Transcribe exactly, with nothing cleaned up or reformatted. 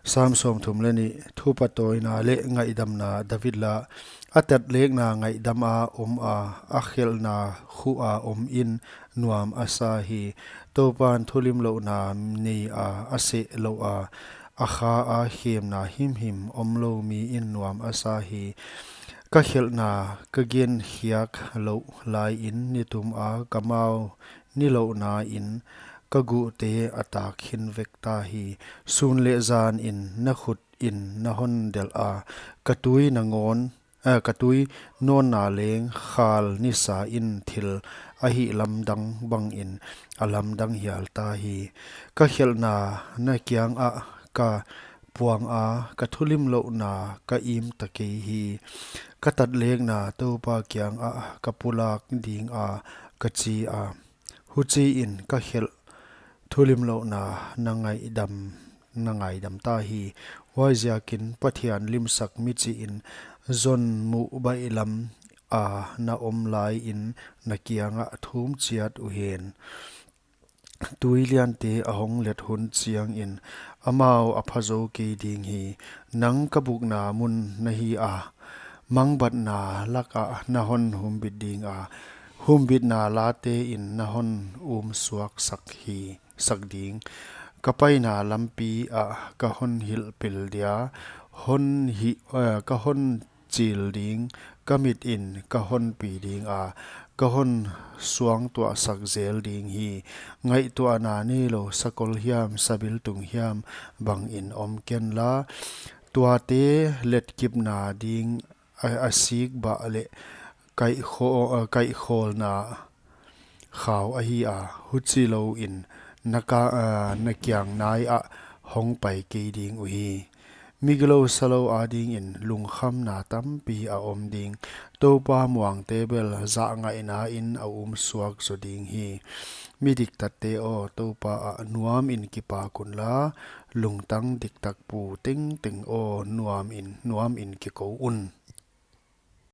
Sam sawmthum leh nih. Thupa tawina leh ngaihdamna. David la. A tatlekna ngaihdam a om a, a khelhna khuh a om in nuam a sa hi. Toupan thulimlouhna nei a, a seh louh a, a kha a khemna himhim omlou mi in nuam a sa hi. Ka khelhna ka gen khiak louh lai in nitum a ka mau nilouhna in ka guhte a tak khin vek ta hi. Sun leh zan in na khut in na hon delh a, ka tui na ngawn, eh, ka tui nawnna leng khal nisa in thil a hihlamdang bangin a lamdang hial ta hi. Ka khelhna na kiangah ka puang a, ka thulimlouhna ka im ta kei hi. Ka tatlekna Toupa kiangah ka pulak ding a, ka chi a. Huchiin ka khelh thulimlouhna na ngaihdam, na ngaihdam ta hi. Huaiziakin Pathian limsak mi chihin zon muh baihlam a na om lai in na kiangah thum chiat uhen. Tui liante a hong let hun chiangin amau a pha zou kei ding hi. Nang ka bukna mun na hi a, mangbatna lakah na hon humbit ding a, humbitna late in na hon um suak sak hi, sak ding. Ka paina lampi ah ka hon hilhpil dia, hon hi, eh, ka hon chil ding, ka mit in ka hon pi ding a, ka hon suangtuahsak zel ding hi. Ngaihtuahna neilou sakol hiam sabiltung hiam bangin om ken la, tuate letkipna ding a, a sik bah leh kaihkho-, kaihkhawlna khau ahi a, huchilouin na ka, ah, na kiang nai ah hong pai kei ding uhi. Migilou salou adingin lungkhamna tampi a om ding. Toupa muangte bel zahngaihna in a um suak zaw ding hi. Mi diktatte aw, Toupa ah nuamin kipak un la, lungtang diktak pu tengteng aw, nuamin, nuamin kikou un.